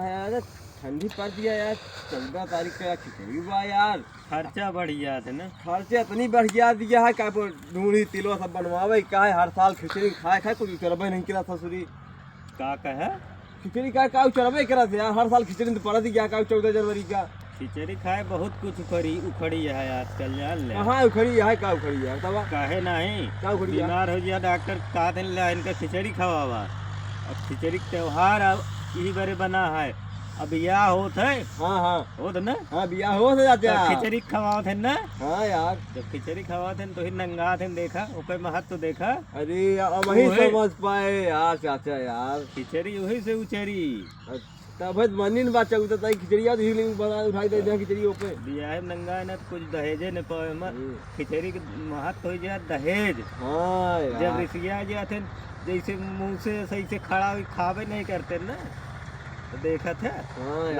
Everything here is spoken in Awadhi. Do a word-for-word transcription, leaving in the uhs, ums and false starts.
यार, ठंडी पड़ दिया यार, चौदह तारीख का खिचड़ी बा यार। खर्चा बढ़ गया था ना। खर्चा इतनी बढ़ गया दिया है, का बोल, ढूंढी तिलवा सब बनवावे का है, हर साल खिचड़ी खाए खाए, कुछ उचरबे नहीं करा ससुरी। का कहे? खिचड़ी का, का उचरबे करा थे यार, हर साल खिचड़ी तो पड़ा दिया का चौदह जनवरी का। खिचड़ी खाए बहुत कुछ उखड़ी, उखड़ी है आजकल, जान ले। कहाँ उखड़ी है, का उखड़ी है, बतावा। काहे नहीं? का उखड़ी है? बीमार हो गया, डॉक्टर कहा थे, "ला, इनका खिचड़ी खवावा।" अब खिचड़ी के त्योहार अब यही बारे बना है। अब बियाह होत है। हाँ, हाँ। होत ना? हाँ, बियाह होत है, चाचा। तो खिचड़ी खवावत है ना? हाँ यार। जब खिचड़ी खवावत है तो ही नंगा थे, देखा, ओकर महत्व तो देखा। अरे यार, अब वही ओहे। समझ पाए यार, चाचा यार। खिचड़ी वही से उचरी। अच्छा, तब है मनी न बात चलता, ताई खिचड़िया तो ही बना उठाई दे, हाँ। दे खिचड़ी ओपे। बियाह में नंगा है ना, कुछ दहेजे न पावे, मत। हम्म। खिचड़ी के महत्व हो जाए दहेज। हाँ यार। जब रिसिया जाते हैं, जैसे मुंह से सही से खड़ा हुई खावे नहीं करते ना, तो देखत है। हाँ यार।